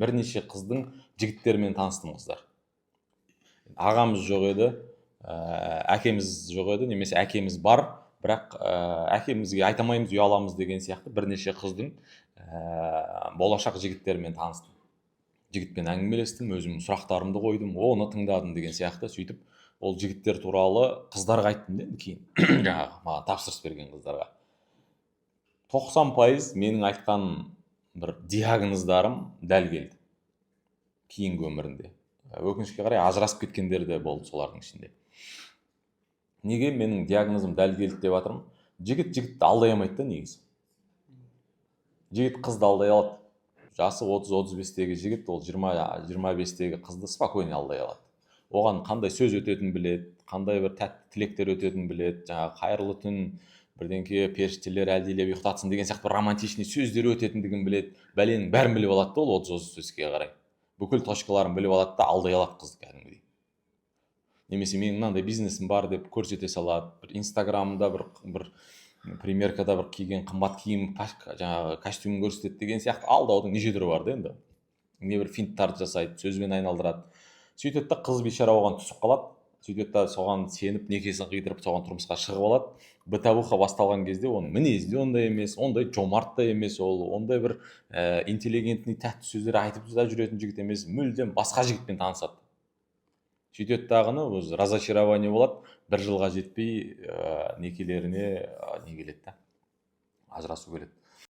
Бірнеше қыздың жігіттерімен таныстым. Қыздар, ағамыз жоқ еді, әкеміз жоқ еді немесе әкеміз бар, бірақ әкемізге айта алмаймыз, ұяламыз деген сияқты. Бірнеше қыздың болашақ жігіттерімен таныстым, жігітпен әңгімелестім, өзімнің сұрақтарымды қойдым, оны тыңдадым деген сияқты. Сөйтіп, ол жігіттер туралы қыздарға айттым да. Енді кейін жаңағы маған тапсырыс берген қыздарға 90% менің айтқан бір диагноздарым дәл келді кейінгі өмірінде. Өкінішке қарай, ажырасып кеткендер де болды солардың ішінде. Неге менің диагнозым дәл келді деп жатырмын? Жігіт жігітті алдай алмайды да негізі. Жігіт қызды алдай алады. Жасы 30-35-тегі жігіт ол 20-25-тегі қызды спокойно алдай алады. Оған қандай сөз өтетінін біледі, қандай бір тәтті тілектер өтетінін біледі, жаңағы «қайырлы түн», бірдеңке, «періштелер әлдилеп ұйықтатсын» деген сияқты бір романтичный сөздер өтетіндігін біледі. Бәленің бәрін біліп алады да. Ол 30-35-ке қарай бүкіл точкаларын біліп алады да, алдай алады қызды кәдімгідей. Немесе «менің мынандай бизнесім бар» деп көрсете салады, бір Инстаграмда бір примеркада бір киген қымбат киім, жаңағы костюмін көрсетеді деген сияқты. Алдаудың неше түрі бар да енді, небір финттарды жасайды, сөзбен айналдырады. Сөйтеді да, қыз бейшара оған түсіп қалады. Сөйтеді да, соған сеніп, некесін қидырып, соған тұрмысқа шығып алады. Бытовуха басталған кезде оның мінезі де ондай емес, ондай жомарт та емес, ол ондай бір интеллигентный, тәтті сөздер айтып та жүретін жігіт емес, мүлдем басқа жігітпен танысады. Сөйтеді дағыны, өзі разочарование болады. Бір жылға жетпей некелеріне не келеді да, ажырасу келеді.